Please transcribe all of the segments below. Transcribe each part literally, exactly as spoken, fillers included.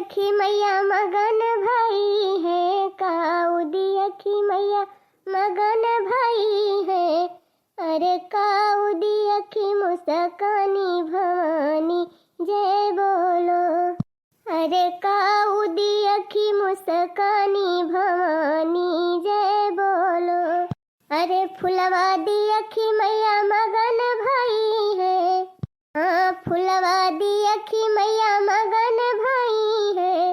अखी मैया मगन भई है, काऊ दी अखी मैया मगन भई है। अरे काऊ दी अखी मुस्कानी भवानी जय बोलो। अरे काऊ दी अखी मुस्कानी भवानी जय बोलो। अरे फुलवा दी अखी मैया मगन भई है। हाँ, फुलवा दी अखी मैया मगन भई है।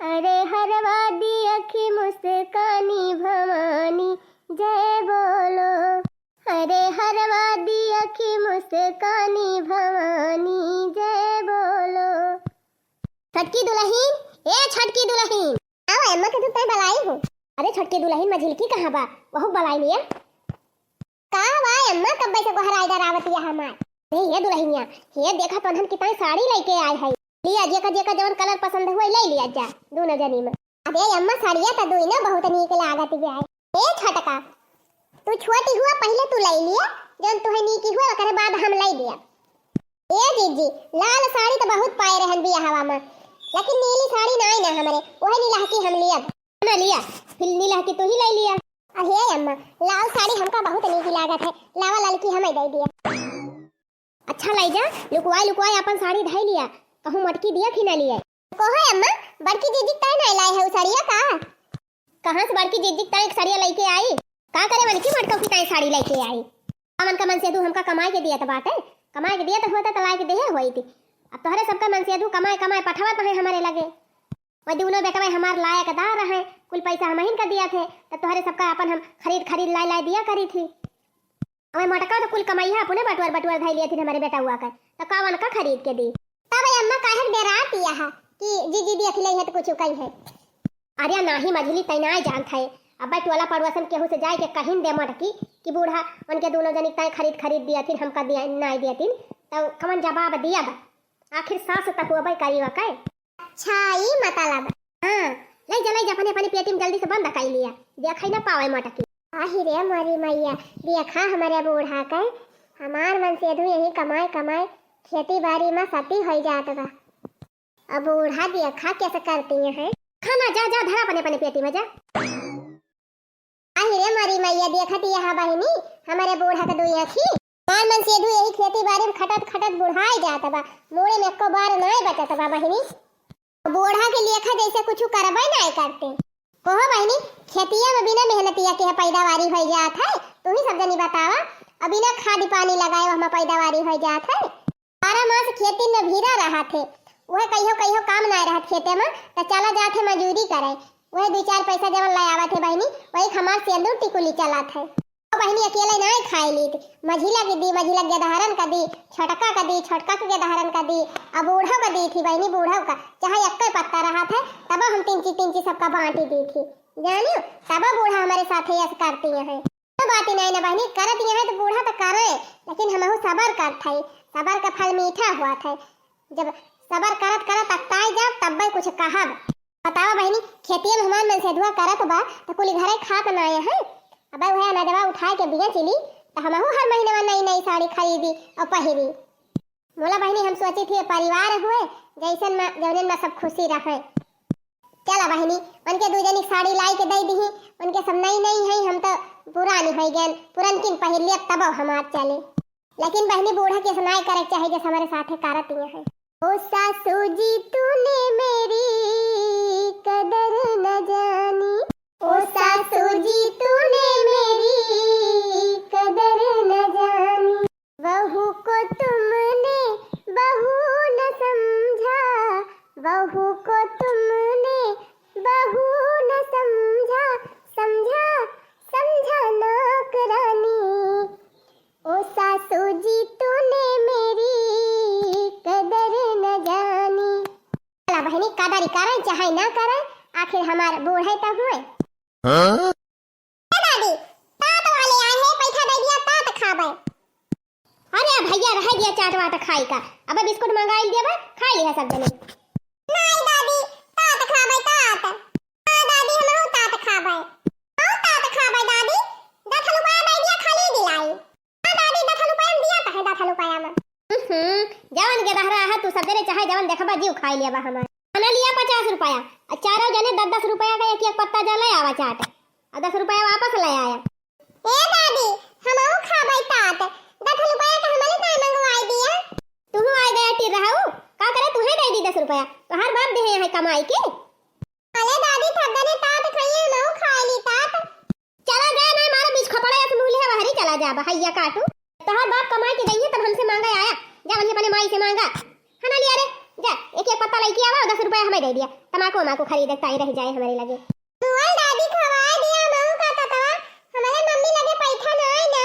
अरे हरवा दी अखी मुस्कानी भवानी जय बोलो। अरे हरवा दी अखी मुस्कानी भवानी जय बोलो। छोटकी दुलहिन, ए छोटकी दुलहिन। आओ अम्मा के तो तय बलाई हो। अरे छोटकी दुलहिन मझिलकी कहाँ बा? वहू बलाई लिया। का बा अम्मा, कब्बे से गोहराई डरावतिया हमार? अरे ये दुलहिनिया, ये देखा तोहन की ताई साड़ी लइके आए है। लिया, जेका जेका जवन colour पसंद हुए, ले लिया जा, दूनो जनी में। अरे अम्मा, साड़िया त दुई ना बहुत नीक लागत बा। ए छोटका, तू छोटी हुआ, पहिले तू ले लिया, जवन तुहे नीक हुए, ओकरे बाद हम ले लिया। ए जीजी, लाल साड़ी त बहुत पाए रहन बियाहवा में, लेकिन नीली साड़ी नाई ना हमरे, वही नीलहकी हम लिया। ना लिया, फिर नीलहकी तू ही ले लिया। अहे अम्मा, लाल साड़ी हमका बहुत नीक लागत है, लावा ललकी हमें दे दिया। अच्छा लाई जा, लुकवाई लुकवाई अपन साड़ी धई लिया, कहूँ मटकी दिया कि ना लिया। कहो अम्मा, बड़की जीजी ताई ना लाई है उ साड़िया का? कहाँ से बड़की जीजी ताई एक साड़िया लइके आई? का करे मन की मटकऊ की ताई साड़ी लइके आई? अमन का मन से तू हमका कमाई के दिया त बाटे, कमाई के दिया त होता त लाई के देहे होई थी। अब तोहरे सबका मन से तू कमाए कमाए पठावत है हमारे लगे। वह दूनो बेटवा हमार लायकदार है, कुल पैसा हमहिन का दिया थे, त तोहरे सबका अपन हम खरीद खरीद लाई लाई दिया करी थी। अबे मोटका तो कुल कमैया अपने बटुअर बटुअर धई लिया थी हमारे बेटा हुआ कर, तो कवन का खरीद के दी? तब अम्मा काहे के डेरात यह कि जीजी देख ले है तो कुछ कही है। अरे नाही मझली तैनाय जानत है, अब टोला पड़ोसन केहू से जाए के कहिन दे मोटकी कि बूढ़ा उनके दोनों जनी ताई खरीद खरीद दिया थी, हमका दिया नाय दिया थी, तो कवन जवाब दिया बा? आखिर सास तो होबे करी वकै। अच्छा, ई मतलब। हाँ, ले जा, ले जा, अपने, अपने पेटी में जल्दी से बंद कर लिया, देखै ना पावे मटकी। आही रे मोरी मैया, देखा हमारे बूढ़ा के, हमार मन से अधू यही कमाए, कमाए, खेती बाड़ी में सती होई जात बा। अब बूढ़ा देखा कैसे करती हैं। खाना जा, जा, धरा अपने, अपने पेटी में जा। आही रे मोरी मैया, देखत यह बहिनी, हमरे बूढ़ा के दुई आँखी। हमार मन से दू यही खेती बाड़ी में खटत खटत बुढ़ाई जात बा, मूड़े में एको बार नाय बचत बा बहिनी। बूढ़ा के लेखा जैसे कुछ करबे नाय करते। कहो बहिनी, खेतिया में बिना मेहनतिया के पैदावारी हो जात है, तू ही सब जनी बतावा। अब बिना खाद पानी लगाए हमार पैदावारी हो जात है। बारह मास खेती में भीरा रहत है, वह कहियो कहियो काम नाय रहत खेते में, त चला जात है मजूरी करे। वह दू चार पैसा जवन ले आवत है बहिनी, वही हमार सेंदूर टिकुली चलत है। ओ बहिनी, अकेले नाय खाए लीत, मझिला के दी, मझिला के गेदहरन का दी, छोटका का दी, छोटका के गेदहरन का दी, अब बूढ़ो का दी थी बहिनी, बूढ़ो का चाहे एक्के पत्ता रहत है, तब हम तिनची तिनची सबका बांटी दी थी, जानियो, तब बूढ़ा हमारे साथे यस करती हैं। तो बात ही नहीं ना बहिनी, करत यह है तो बूढ़ा तो करे, लेकिन हमहू सबर करत है, सबर का फल मीठा हुआ था। जब सबर करत करत अकताई जाब, तब्बे कुछ कहब। बतावा बहिनी, खेतिया में हमार मनसेधुआ करत बा, तो कुली घरे खात ना आए हैं। अबे वह अनाजवा उठाए के बिया चिली, तो हमहू हर महीने में नई नई साड़ी खरीदी और पहिरी। मोला बहिनी, हम सोची थी परिवार हुए, जैसन में, जौनन में सब खुशी रहे। चला बहिनी, उनके दू जनी साड़ी लाई के दे दीही, उनके सब नई नई हैं, हम तो पुरानी हो गए, पुरनकिन पहिर लिया तब हमार चले। लेकिन बहिनी, बूढ़ा के सुनाई करे के चाहे, जैसे हमारे साथे करत ही हैं। ओ सासू जी तूने मेरी कदर न जानी, ओ सासू जी तूने मेरी कदर न जानी, बहू को तुमने बहू न समझा, बहू को तुमने बहू न समझा, समझा, समझा नौकरानी। ओ सासू जी तूने मेरी कदर न जानी। चला बहिनी, कदर करें चाहे ना करें, आखिर हमार बूढ़े तो हुए। हाँ? ए दादी, तात वाले आए हैं, पैसा दे दिया, तात खाबे। अरे भैया, रह गया चाट वाट खाई का, अब बिस्कुट मंगाई दिया बा, खाई लिया सब जने। नहीं दादी, तात खाबे, तात। हाँ दादी, हमहू तात खाबे। हम तात खाबे दादी, दस रुपया दे दिया, खाली दिलाई। हाँ दादी, दस रुपया में दिया तो है, दस रुपया में। हम्म, जवन के दहरा है, तू सब जने चाहे जवन देखबा, जीव खाई लेबा हमार। खाना लिया पचास रुपया, अउर चारों जने दस दस रुपया का एक एक पत्ता जा ले आवा चाट, अउर दस रुपया वापस ले आया। ए दादी, हमहू खाबै तात, दस रुपया का हमरे ताई मंगवाई दिया। तुहू आइ गया टिर्रहू, का करे तुहे दे दी दस रुपया, तोहार बाप देहे हैं कमाई के। अरे दादी, थक गने तात खाइए, हमहू खाए ली तात। चला गया ना, मारा बीच खपड़ा या मुँह लिहा बहरी चला जा, बहैया काटू। तोहार बाप कमाई के दइहे तब हमसे मांगा आया, जा वहीं अपने माई से मांगा। है ना लिया रे, जा एक एक पत्ता लेके आवा, दस रुपया हमें दे दिया, तमाकू वमाकू खरीदे ताई रह जाए हमरे लगे। बोल दादी, खवाए दिया हमहू का ततवा, हमरे मम्मी लगे पैसा ना आए ना।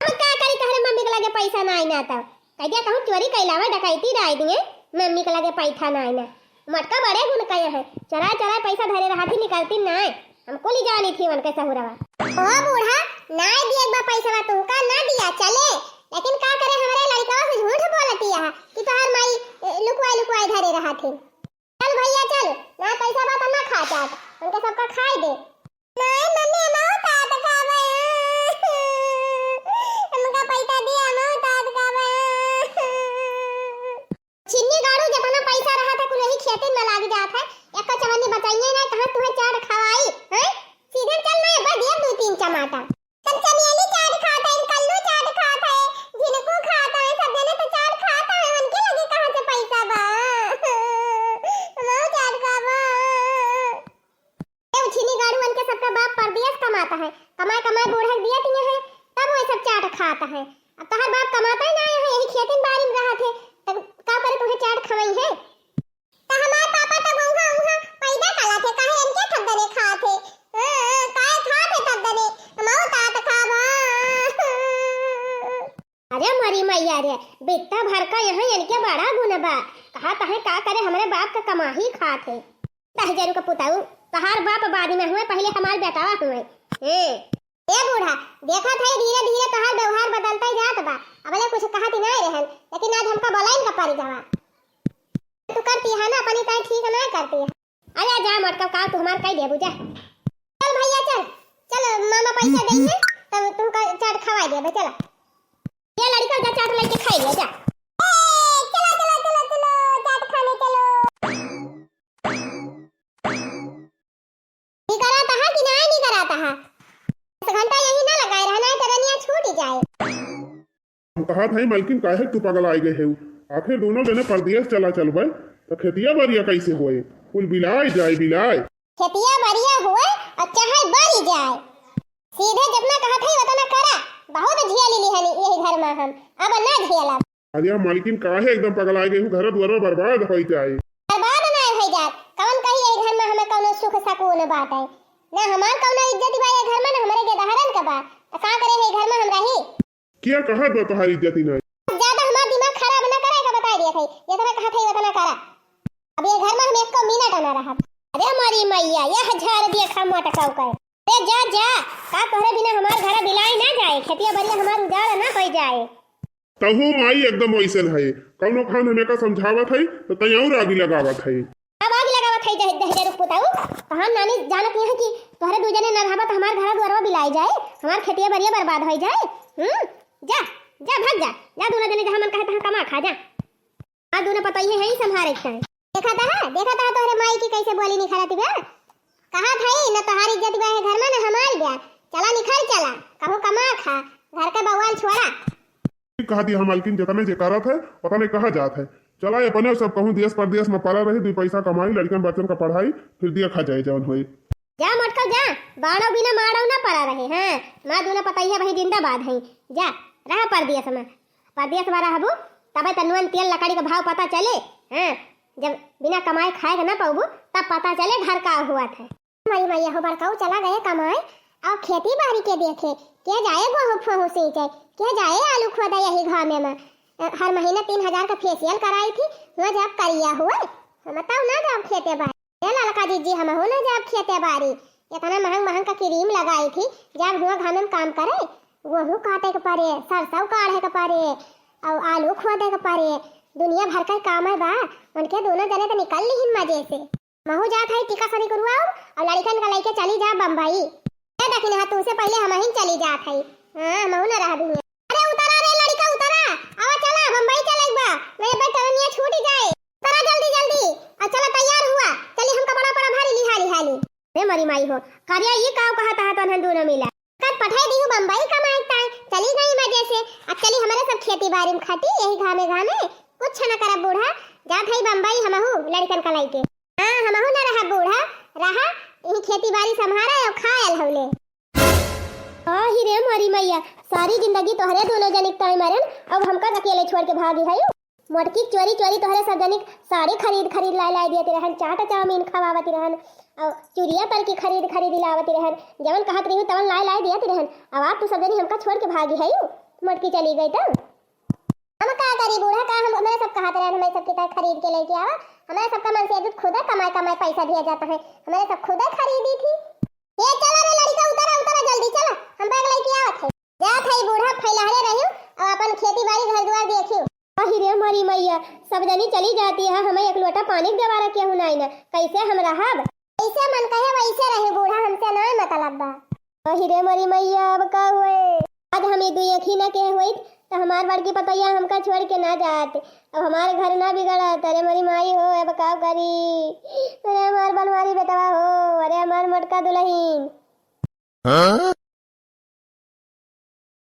हम का करी, तोहरे मम्मी के लगे पैसा ना आई ना तब कह दिया कहूँ चोरी कैला में डकैती डाल दिए, मम्मी के लगे पैसा ना आई ना। मटका बड़े गुण कहे है, चोराए चोराए पैसा धरे रहत ही निकलती ना है। हम कुल जानी थी उनके सहुरवा। ओ बूढ़ा, ना दिए एक बार पैसा तुमका ना दिया चले, लेकिन का करे हमरे लड़का से झूठ बोलती है कि तोहार माई ए, लुकवाई लुकवाई धरे रहत ही। चल भैया चल, ना पैसा बा त ना खा चाट, उनके सबका खाए दे। नहीं मम्मी, हम बहुत तात खाबे। हमका पैसा दिया, हम बहुत तात खाबे। छिन्नी गाड़ू, जितना पैसा रहत है कुल यही खेती में लाग जात है, एको चवन्नी बचाइए ना, कहाँ तुहे चाट खवाई, हैं? सीधे चल ना, एक बार दिया दो तीन चमाटा। सब चमेली चाट खात है, कल्लू चाट खात है, झिनकू खात है, सब जने तो चाट खात है, उनके लगे कहाँ से पैसा बा? हम चाट खाबे। ए उछिनी गाड़ू, उनके सबका बाप परदेस कमात है, कमाए कमाए बूढ़ा के दिया दिए है, तब वो सब चाट खात है। अब तोहार बाप कमात है ना, यहाँ यही खेतिन बारी में रहत है, तब का करे तुहे चाट खवाई है? त हमार पापा त उहाँ उहाँ पैदा कला थे, काहे इनके थप दने खात है? हाँ, काहे खात है थप दने? मऊ तात खाबा। अरे मोरी मैया रे, बित्ता भर का यहाँ इनके बड़ा गुण बा। कहा तहे का करे हमरे बाप का कमाही खात है। तहजरू का पुताऊ, तोहार बाप बाद में हुए, पहले हमार बेटावा हुए। ए। ए बूढ़ा, देखत है धीरे धीरे तोहार व्यवहार बदलता ही जात बा। अबले कुछ कहत ही नहीं रहन, लेकिन आज हमका बोलाइन का पड़ गवा। तू करती है ना, अपनी ताई ठीक ना करती है। अरे जा मटका, का तू हमार कह दे बुझा। चल भैया चल, चल मामा पैसा दे है, तब तुमका चाट खवाई देबे, चला। ये लड़का जा चाट लेके खाई ले जा। ए, चलो, चलो, चलो, चलो, चाट खाने चलो। निकराता है कि ना निकराता है? दस घंटा यही ना लगाए रहना है, टरनिया छूट ही जाए। हम कहत हई, मलकिन, काहे तू पगलाइ गए हेउ? आखिर दुनो जने परदेस चला चलबे, त खेतिया बरिया कैसे होए? कुल बिलाए जाए, बिलाए। खेतिया बरिया होए अउर चाहे बरी जाए, सीधे जितना कहत हई उतना करा। बहुत झेल लिहनी यही घर में हम, अब ना झेलब। अरे मलकिन, काहे एकदम पगलाइ गए हो? घर दुआरवा बर्बाद होइ जाए। बर्बाद ना होइ जात, कवन कही यही घर में हमें कौनो सुख सकून बाटे? ना हमार कौनो इज्जत बा ये घर में, ना हमरे गेदहरन के बा। त का करे है घर में हम रही? क्या कहत बा तोहार इज्जत ही नहीं? ज्यादा हमार दिमाग खराब ना करे का बताई दिया था, जितना कहत है उतना करा। अब ये घर में हम एको मिनट ना रहब। अरे मोरी मैया, यह झाड़ दिया खा मोटकाऊ का। अरे जा, जा, का तोहरे बिना हमार घर बिलाए ना जाए, खेतिया बरिया हमार उजाड़ ना होइ जाए। तहू माई एकदम वैसन है, कौनो खान हमें का समझावत है, तो तैयार आगी लगावत है। अब आगी लगावत है दह-, दहजरू पुताऊ, तोहार नानी जानत नहीं है कि तोहरे दू जने ना रहबा तो हमार घर दुआरवा बिलाए जाए, हमार खेतिया बरिया बर्बाद होइ जाए। हम्म, जा, जा, भाग जा, जा, दोनों जने जहाँ मन कहे तहाँ कमा खा जा। आ दोनों पतोहिए हैं ही संभारे के चाहे। देखा तहा, देखा तहा तोहरे माई की कैसे बोली निखरत बा। कहा था ही, न तोहार इज्जत बा है घर में, न हमार बा। चला निखर चला, कहूँ कमा खा, घर के बवाल छोड़ा। ठीक कहा दिया हम मालकिन, जतने जे करत है, उतने कहा जात है। चला ये अपने सब कहूँ देश परदेश में पड़ा रही, दू पैसा कमाई, लड़कन बच्चन का पढ़ाई, फिर दिया खा जाए जवन होई। जा मोटका जा, बाड़ो बिना माड़ो ना पड़ा रहे, हाँ, माँ दूना पतैया भाई जिंदाबाद है। जा, रहा परदेश में। परदेस में रहबू, तबे त नून तेल लकड़ी के भाव पता चले। हाँ, जब बिना कमाए खाए के ना पउबू, तब पता चले घर का हुआ था। माई माई हो बड़काऊ चला गए कमाए, अब खेती बारी के देखे, के जाए गोहूँ फोहूँ सींचे, के जाए आलू खोदे यही घामे में। अ, हर महीना तीन हजार का फेशियल कराई थी, हुआ जब करिया हुआ, हम तब ना जाब खेते बारी। ए ललका जीजी, हमहू ना जाब खेते बारी। इतना महंग महंग का क्रीम लगाई थी, जब हुआ घामे में काम करे, गोहूँ काटे के परे, सरसों काढ़े के परे, और आलू खोदे के परे, दुनिया भर का काम है बा। उनके दोनों जने तो निकल लिहिन मजे से। महू जात है टीका सनी करवाओ और लड़कन का लेके चली जा बम्बई। ए दखिन, हाँ, तुमसे पहले हम ही चली जात है। हाँ, महू ना रह दूंगे। अरे उतरा रे लड़का, उतरा, आवा चला, बम्बई चले बा, मेरे बेटा दुनिया छूट ही जाए। उतरा जल्दी जल्दी, और चला तैयार आई हो, करिया ई काव कहत हा तोहन दूनो मिला। कब पठाई दिहु बम्बई कमाई ताई, चली गई मजे से। अब चली हमरे सब खेती बारी में खटी, यही घामे घामे। कुछ न करब बूढ़ा, जात हई बम्बई हमहू लड़कन का लइके। हाँ, हमहू न रहब बूढ़ा, रहा, यही खेती बारी संभारा और खायल हौले। आही रे मोरी मैया, सारी जिंदगी तोहरे दूनो जनिक ताई मरन, अब हमका अकेले छोड़ के भागी हयू। मोटकी चोरी चोरी तोहरे सब जनिक साड़ी खरीद खरीद लाए लाए दियत रहन, चाट चाउमीन खवावत रहन, और चुरिया पर की खरीद खरीद लावत रहन, जवन कहत रही तवन लाए लाए दियत रहन। अब आप तू सब जनी हमका छोड़ के भागी हयू, मोटकी चली गई तो। हम का करी बूढ़ा, का हम, हमरे सब कहत रहन, हमरे सब की तरह खरीद के लेके आवा। हमरे सबका मन से खुदा कमाए कमाए पैसा दिया जाता है, हमरे सब खुदा खरीदी थी। ए चला रे लड़िका, उतरा उतरा जल्दी चला, हम बैग लेके आवत है। जात है बूढ़ा फैलहरे रहियो, और अपन खेती बारी घर दुआर देखियो। आही रे मोरी मैया, सब जनी चली जाती है, हमें एक लोटा पानी के देवारा केहू नाई ना, कैसे हम रहब? कैसे मन कहे वैसे रहे बूढ़ा, हमसे नाई मतलब बा। आही रे मोरी मैया, अब का हुए? आज हम ई दुई अखी ना के होइत, त हमार बड़की पतोहिया हमका छोड़ के ना जात। अब हमार घर ना बिगड़त। अरे मोरी माई हो, अब का करी? अरे हमार बनवारी बेटवा हो, अरे हमार मोटका दुलहिन। हाँ?